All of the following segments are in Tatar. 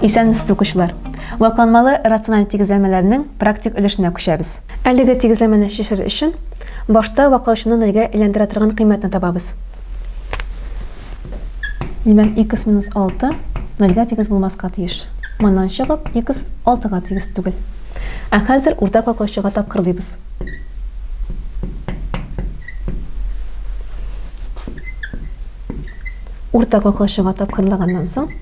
Исәнмесез, укучылар! Вакланмалы рациональ тигезләмәләрнең практик өлешенә күчәбез. Әлеге тигезләмәне чишер өчен, башта ваклаучыны нольгә әйләндерә торган кыйммәтне табабыз. Димәк, x минус 6 нольгә тигез булмаска тиеш. Моннан чыгып, x 6-га тигез түгел. Ә хәзер уртак ваклаучыга тапкырлыйбыз. Уртак ваклаучыга тапкырлаганнан соң,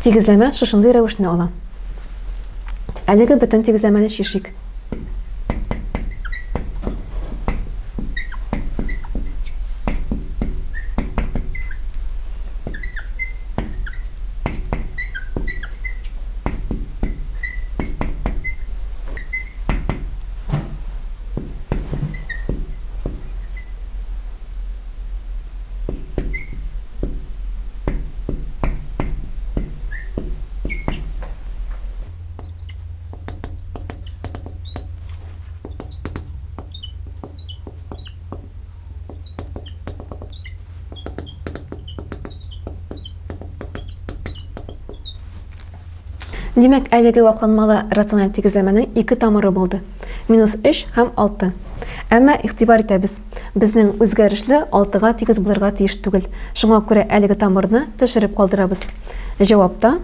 тигезләмә шушындый рәвешне ала. Әлеге бөтен тигезләмәне чишик. Димәк, әлеге вакланмалы рациональ тигезләмәнең ике тамыры булды. Минус 3 һәм 6. Әмма игътибар итәбез, безнең үзгәрешле 6-га тигез булырга тиеш түгел. Шуңа күрә әлеге тамырны төшереп калдырабыз. Җавапта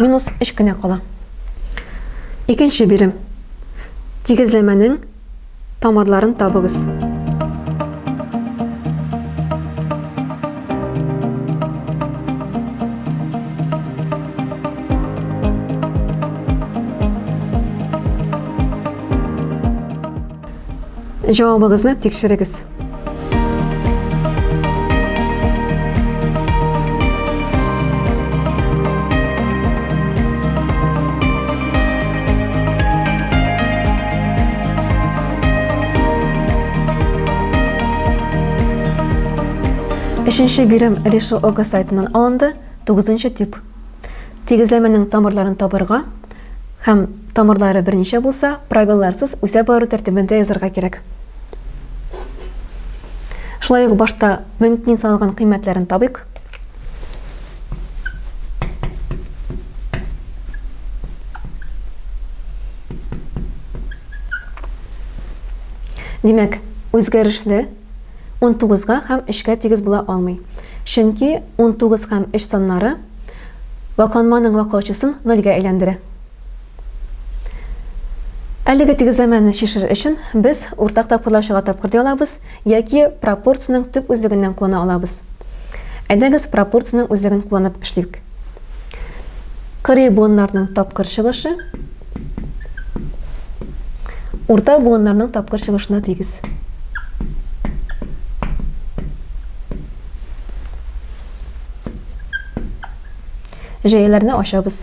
минус 3 кенә кала. Икенче бирем. Тигезләмәнең Тамырларын табыгыз. Җавабыгызны тикшерегез. Өченче бирем Решу ОГ сайтыннан алынды, тугызынчы тип. Тигезләмәнең тамырларын табырга һәм тамырлары берничә булса, правиларсыз үсә бару тәртибендә язарга кирәк. Шулай ук башта мөмкин саналган кыйммәтләрен табыйк. Димәк, үзгәрешле 19-га һәм 3-кә тигез була алмый. Чөнки 19 һәм 3 саннары вакланманың ваклаучысын нольгә әйләндерә. Әлеге тигезләмәне чишер өчен без уртак тапкырлаучыга тапкырлый алабыз яки пропорциянең төп үзлегеннән куллана алабыз. Әйдәгез пропорциянең үзлеген кулланып эшлик. Кырый буыннарның тапкыр чыгышы урта буыннарның тапкыр чыгышына тигез. Җәяләрне ачабыз.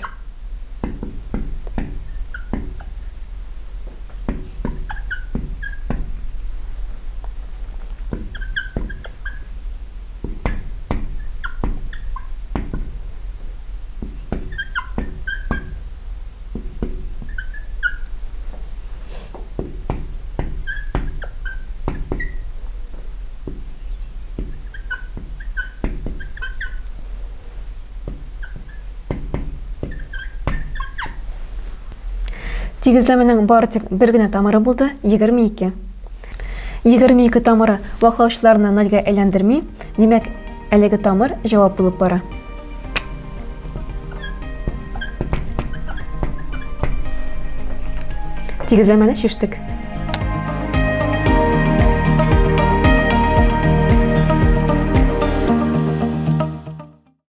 Тигезләмәнең бары тик бер генә тамыры булды, 22. 22 тамыры ваклаучыларны нольгә әйләндерми, димәк, әлеге тамыр җавап булып бара. Тигезләмәне чиштек.